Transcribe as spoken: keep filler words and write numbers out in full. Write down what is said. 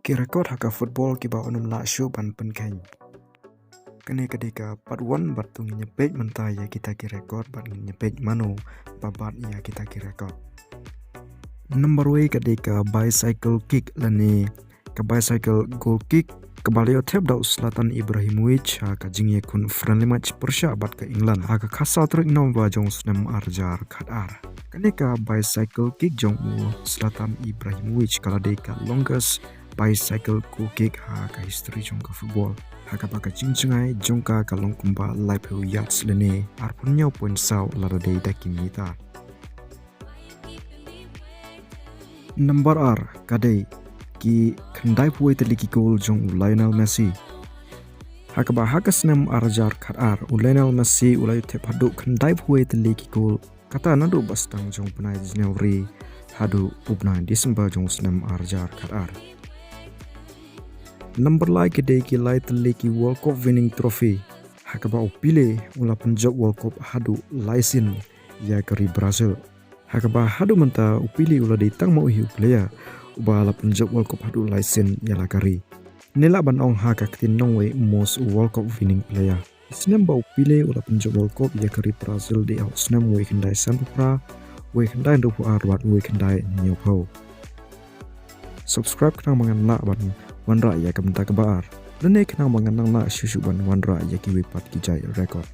Ki record ha ka football kiba un ym lah shuh ban pynkheiñ. Kane ka dei ka part one bad to ngin ïa peit mynta ïa kita ki record bad ngin ïa peit mano ba bat ïa kita ki record. Number wei ka dei ka bicycle kick lane ka bicycle goal kick kaba la ïoh thep da u Zlatan Ibrahimovic ha ka jingïakhun friendly match pyrshah bad ka England ha ka khatsaw tarik November jong u snem ar hajar khatar. Kane ka bicycle kick jong u Zlatan Ibrahimovic ka la dei ka longest bicycle goal kick ha ka history jong ka football. Ha kaba ka jingjngai jong ka ka long kumba laiphew yards lane arphew hynñiew point saw lada dei da ki meter. Number ar ka dei ki khyndaiphew tylli ki goal jong u Lionel Messi. Ha kaba ha ka snem ar hajar khatar u Lionel Messi u la ïoh thep haduh khyndaiphew tylli ki goal, kata naduh ba sdang jong u bnai January haduh u bnai December jong u snem ar hajar khatar. Number lai ka dei ki lai tylli ki World Cup winning trophy. Ha kaba u Pele u la pynjop World Cup haduh lai sien ïa ka ri Brazil. Ha kaba haduh mynta u Pele u la dei tang ma uwei u player uba la pynjop World Cup haduh lai sien ïa la ka ri. Ne lah ban ong ha ka ktien nongwei most World Cup winning player. Snem ba u Pele u la pynjop World Cup ïa ka ri Brazil dei ha u snem wei khyndai sanphew phra, wei khyndai hynriewphew ar bad wei khyndai hynñiewphew. Subscribe khnang ba ngan lah ban wanrah ïa ka bynta kaba ar, lane khnang ba ngan nang lah shuh shuh ban wanrah ïa kiwei pat ki jait record.